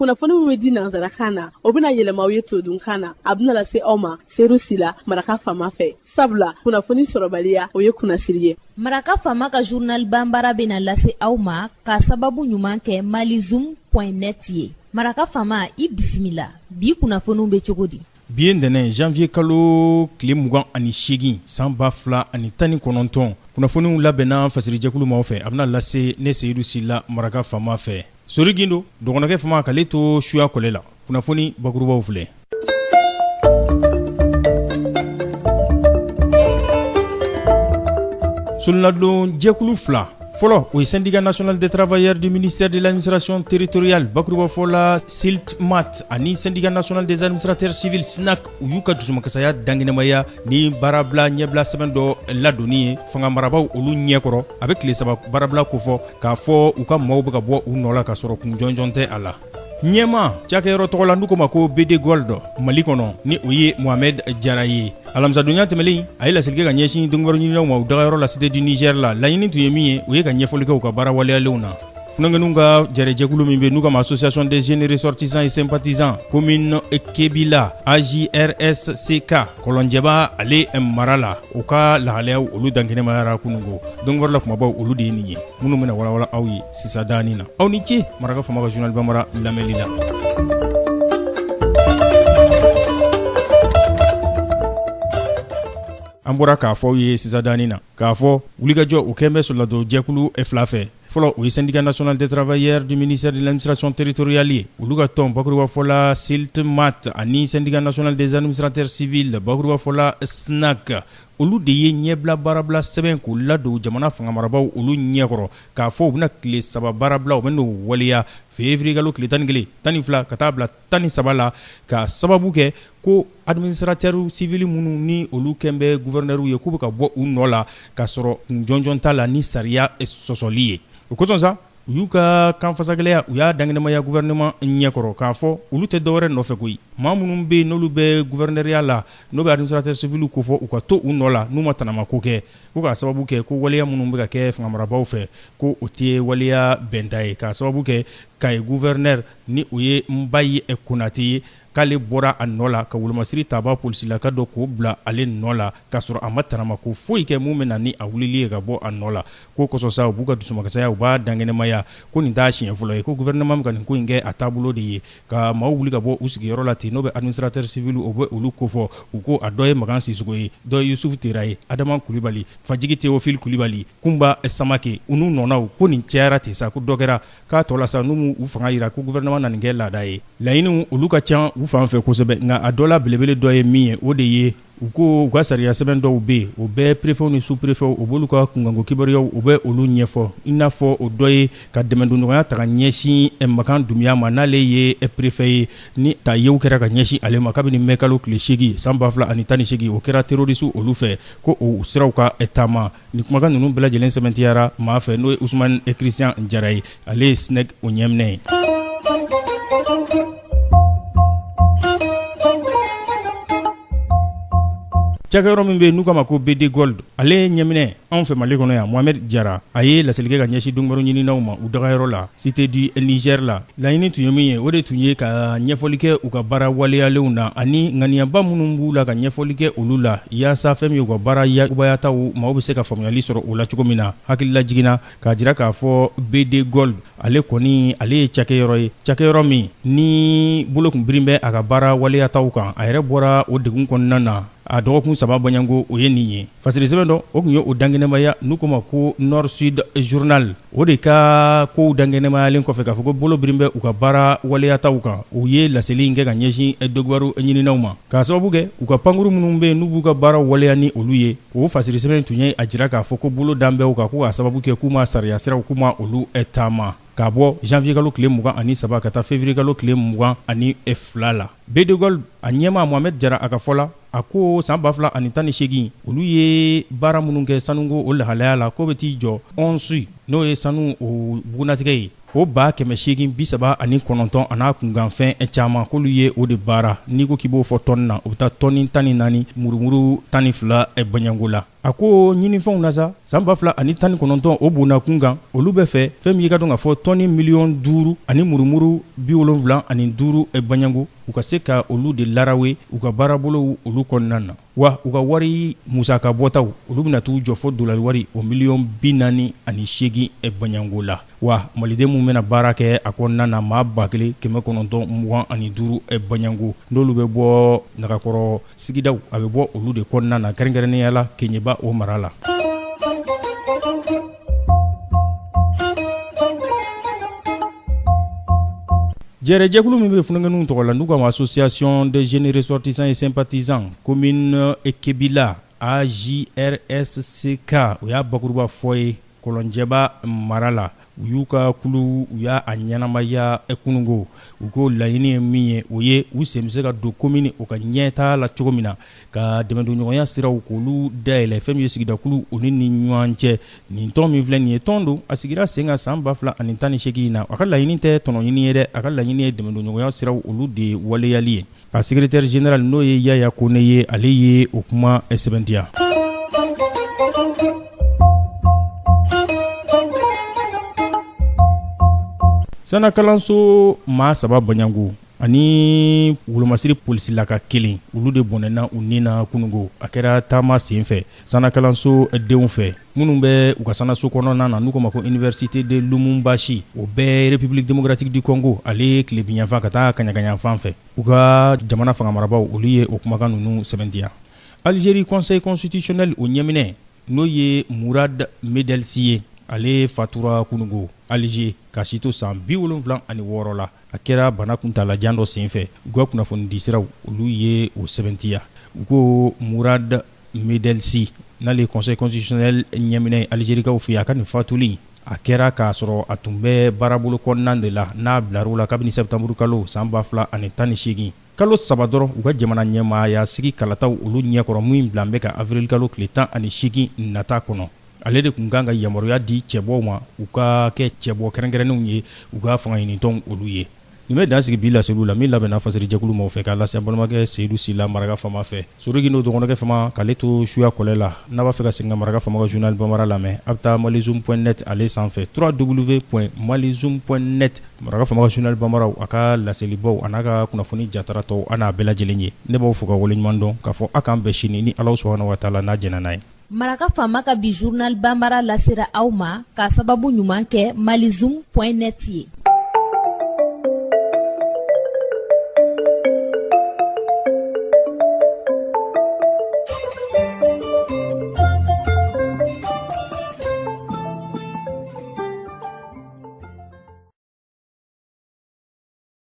Kunnafoni min bɛ di nansarakan na, o bɛna yɛlɛma aw ye todunkan na. A bɛna lase aw ma Seyidu Sila, Maraka Faama fɛ. Sabula kunnafoni sɔrɔbaliya, o ye kunnasiri ye. Maraka Faama ka journal banbara bɛna lase aw ma ka sababu ɲuman kɛ malizoom.net ye. Maraka Faama, i bisimila. Bi kunnafoniw bɛ cogo di? Bi ye ntɛnɛn, janvier kalo tile 28, san 2019. Kunnafoniw labɛnna fasirijɛkulu maaw fɛ, a bɛna lase ne Seyidu Sila, Maraka Faama fɛ. Sori Gindo dɔgɔnɔkɛ fama k'ale to suya kɔlɛ la. Kunnafoni bakurubaw filɛ. Soronadon jɛkulu fila fɔlɔ, o ye Syndicat national des travailleurs du ministère de l'administration territoriale, bakurubafɔ la SYLTMAT, ani Syndicat national des administrateurs civils, SNAC, u y'u ka dusumakasaya dankɛnɛmaya ni baarabila ɲɛbila sɛbɛn dɔ ladonni ye fanga marabaaw olu ɲɛkɔrɔ. A bɛ tile 3 baarabila kofɔ, k'a fɔ u ka maaw bɛ ka bɔ u nɔ la k'a sɔrɔ kun jɔnjɔn tɛ a la. Ɲɛma cakɛyɔrɔ tɔgɔ la n'u ko ma ko BD Gold Mali kɔnɔ, ni o ye Mohamed Jara ye, alamisadonya tɛmɛlen a ye laseli kɛ ka ɲɛsin donkibaru ɲininaw ma u dagayɔrɔ la Cité du Niger la. Laɲini tun ye min ye, o ye ka ɲɛfɔli kɛ u ka baara waleyalenw na. Funankɛninw ka jɛrɛjɛkulu min bɛ n'u ka ma Association des jeunes ressortissants et sympathisants commune Kebila, AJRSCK, Kɔlɔnjɛba ale mara la, u ka lahalayaw olu dankɛnɛmayara kununko. Donkibaru la kumabaw olu de ye nin ye minnu bɛna walawala aw ye sisan daani na. Aw ni ce Maraka Faama ka journal bambara lamɛnli la. An bɔra k'a fɔ aw ye sisan daani na k'a fɔ wulikajɔ o kɛlen bɛ soladon jɛkulu fila fɛ. Fɔlɔ, o ye Syndicat national des travailleurs du ministère de l'administration territoriale ye, olu ka tɔn, bakurubafɔ la SYLTMAT, ani Syndicat national des administrateurs civils, bakurubafɔ la SNAC, olu de ye ɲɛbila baarabila sɛbɛn k'u ladon jamana fanga marabaaw olu ɲɛkɔrɔ, k'a fɔ u bɛna tile 3 baarabila, u bɛ n'o waleya février kalo tile 11, 12 ka taa bila 13 la, ka sababu kɛ ko administrateur civil minnu ni olu kɛn bɛ gouverneur ye, k'u bɛ ka bɔ u nɔ la k'a sɔrɔ kun jɔnjɔn t'a la ni sariya sɔsɔli ye. O kosɔn sa, u y'u ka kanfasagɛlɛya, u y'a dankɛnɛmaya gouvernement ɲɛkɔrɔ k'a fɔ olu tɛ dɔwɛrɛ nɔfɛ koyi, maa minnu bɛ yen n'olu bɛ gouverneurya la, n'o bɛ administrateur civil kofɔ, u ka to u nɔ la n'u ma tanamako kɛ, ko k'a sababu kɛ ko waleya minnu bɛ ka kɛ fanga marabaaw fɛ, ko o tɛ waleya bɛnta ye, k'a sababu kɛ Kayi gouverneur, ni o ye Nbayi Konate ye, k'ale bɔra a nɔ la ka wolomasiri taba polisilaka dɔ k'o bila ale nɔ la k'a sɔrɔ a ma tanamako foyi kɛ mun bɛ na ni a wulili ye ka bɔ a nɔ la. K'o kosɔn sa, u b'u ka dusumakasaya, u b'a dankɛnɛmaya ko nin t'a siɲɛ fɔlɔ ye, ko gouvernement bɛ ka nin ko in kɛ a taabolo de ye ka maaw wuli ka bɔ u sigiyɔrɔ la ten, n'o bɛ administrateur civil, o bɛ olu kofɔ. U ko a dɔ ye Makan Sisoko ye, dɔ ye Yusufu Tera ye, Adama Kulibali, Fajigi Théophile Kulibali, Kunba Samake, u n'u nɔnaw. Ko nin cayara ten sa, ko dɔ kɛra k'a tɔ la sa, n'u m'u fanga jira ko gouvernement na nin kɛ laada ye. Laɲiniw olu ka ca u fan fɛ kosɛbɛ, nka a dɔ la belebele dɔ ye min ye, o de ye u ko u ka sariya sɛbɛn dɔw bɛ yen, o bɛ préfetw ni sous-préfetw, o b'olu ka kunkanko kibaruyaw, u bɛ olu ɲɛfɔ, i n'a fɔ o dɔ ye ka dɛmɛdonɲɔgɔnya ta ka ɲɛsin Makan Dunbiya ma, n'ale ye préfet ye, ni ta yew kɛra ka ɲɛsin ale ma kabini mai kalo tile 8 san 2018, o kɛra terroriste olu fɛ, ko o siraw ka taama. Nin kumakan ninnu bɛɛ lajɛlen sɛmɛntiyara maa fɛ, n'o ye Usumani Christian Jara ye, ale ye SNEC o ɲɛminɛ ye. Cakɛyɔrɔ min bɛ yen n'u k'a ma ko BD Gold, ale ɲɛminɛ anw fɛ Mali kɔnɔ yan, Mohamed Jara, a ye laseli kɛ ka ɲɛsin donkibaru ɲininaw ma u dagayɔrɔ la Cité du Niger la. Laɲini tun ye min ye, o de tun ye ka ɲɛfɔli kɛ u ka baara waleyalenw na ani ŋaniyaba minnu b'u la, ka ɲɛfɔli kɛ olu la, yaasa fɛn min ye u ka baara yakubayataw, maaw bɛ se ka faamuyali sɔrɔ o la cogo min na. Hakilila jiginna k'a jira k'a fɔ BD Gold ale kɔni, ale ye cakɛyɔrɔ ye, cakɛyɔrɔ min ni bolo kun birin bɛ a ka baara waleyataw kan. A yɛrɛ bɔra o degun kɔnɔna na a dɔgɔkun 3 bɔɲɔgɔnko, o ye nin ye. Fasiri sɛbɛn dɔ, o tun ye o dankɛnɛmaya, n'u k'o ma ko Nord Sud Journal, o de ka kow dankɛnɛmayalen kɔfɛ k'a fɔ ko bolo birin bɛ u ka baara waleyataw kan, u ye laseli in kɛ ka ɲɛsin donkibaru ɲininaw ma, k'a sababu kɛ u ka pankuru minnu bɛ yen n'u b'u ka baara waleya ni olu ye. O fasiri sɛbɛn tun ye a jira k'a fɔ ko bolo dan bɛ u kan, ko k'a sababu kɛ k'u ma sariya siraw, k'u ma olu taama k'a bɔ janvier kalo tile 23 ka taa février kalo tile 22 la. BD Gold a ɲɛmaa Mohamed Jara, a ka fɔ la, a ko san 2018, olu ye baara minnu kɛ sanuko o lahalaya la, k'o bɛ t'i jɔ once, n'o ye sanu o bugunnatigɛ ye. O 839 an'a kunkanfɛn caman k'olu ye o de baara. N'i ko k'i b'o fɔ tɔni na, o bɛ taa tɔni 14 murumuru 12 bɔɲɔgɔnko la. A ko ɲinifɛnw na sa, san 2019 o bondakun kan, olu bɛ fɛ fɛn min i ka dɔn k'a fɔ tɔni miliyɔn 5 ani murumuru 75 bɔɲɔgɔnko, u ka se ka olu de larawe u ka baarabolow olu kɔnɔna na. Wa u ka wari musaka bɔtaw, olu bɛna t'u jɔ fo dolari wari o miliyɔn 48 bɔɲɔgɔnko la. Wa maliden minnu bɛna baara kɛ a kɔnɔna na, maa 1925 bɔɲɔgɔnko, n'olu bɛ bɔ nagakɔrɔ sigidaw, a bɛ bɔ olu de kɔnɔna na, kɛrɛnkɛrɛnnenya la Keɲeba o mara la. Jɛrɛjɛkulu min bɛ funankɛninw tɔgɔ la, n'u k'a ma Association des jeunes ressortissants et sympathisants commune Kebila AJRSCK, o y'a bakuruba fɔ ye Kɔlɔnjɛba mara la. U y'u ka kulu, u y'a ɲɛnamaya kununko. U ko laɲini ye min ye, o ye u sen bɛ se ka don komini o ka ɲɛtaa la cogo min na, ka dɛmɛdonɲɔgɔnya siraw k'olu dayɛlɛ fɛn min ye sigidakulu olu ni ɲɔgɔn cɛ. Nin tɔn min filɛ nin ye, tɔn don, a sigira sen kan san 2018 na. A ka laɲini tɛ tɔnɔ ɲini ye dɛ, a ka laɲini ye dɛmɛdonɲɔgɔnya siraw olu de waleyali ye. A secrétaire général, n'o ye Yaya Kone ye, ale ye o kuma sɛbɛntiya. Sanna kalanso maa saba bɔɲɔgɔnko ani wolomasiri polisilaka kelen, olu de bɔnɛna u ni na kununko. A kɛra taama senfɛ sanna kalanso denw fɛ minnu bɛ u ka sannaso kɔnɔna na, n'u k'o ma ko Université de Lubumbashi, o bɛ République démocratique du Congo, ale tilebinyanfan ka taa kaɲagayanfan fɛ. U ka jamana fanga marabaaw, olu ye o kumakan ninnu sɛbɛntiya. Algérie Conseil constitutionnel o ɲɛminɛ, n'o ye Murad Medelsi ye, ale fatura kununko Alger ka si to san 76 la. A kɛra bana kuntalajan dɔ senfɛ. U ka kunnafonidisiraw, olu ye o sɛbɛntiya. U ko Murad Medelsi, n'ale Conseil constitutionnel ɲɛminɛ Algerikaw fɛ, a ka nin fatuli a kɛra k'a sɔrɔ a tun bɛ baarabolo kɔnɔna de la, n'a bilar'o la kabini septembre kalo san 2018, kalo 3 dɔrɔn u ka jamana ɲɛmaaya sigi kalataw olu ɲɛkɔrɔ, min bila bɛ ka avril kalo tile 18 nata kɔnɔ. Ale de tun kan ka yamaruya di cɛbɔw ma, u ka kɛ cɛbɔ kɛrɛnkɛrɛnnenw ye u ka fanga ɲinitɔnw olu ye. Nin bɛ dan sigi bi laseliw la min labɛnna fasirijɛkulu maaw fɛ k'a lase an balimakɛ Seyidu Sila Maraka Fama fɛ. Sori Gindo dɔgɔnɔkɛ Fama k'ale to suya kɔlɛ la. N'a b'a fɛ ka segin ka Maraka Fama ka journal bambara lamɛn, a bɛ taa malizoom point net ale sanfɛ, www.malizoom point net. Maraka Fama ka journal bambaraw, a ka laselibaw an'a ka kunnafoni jatara tɔw, a n'a bɛɛ lajɛlen ye. Ne b'aw fo ka waleɲuman dɔn k'a fɔ a k'an bɛn sini ni Alahu subahana wa taala n'a jɛnna n'a ye. Maraka Fama ka bi journal bambara lasera aw ma k'a sababu ɲuman kɛ malizoom point net ye.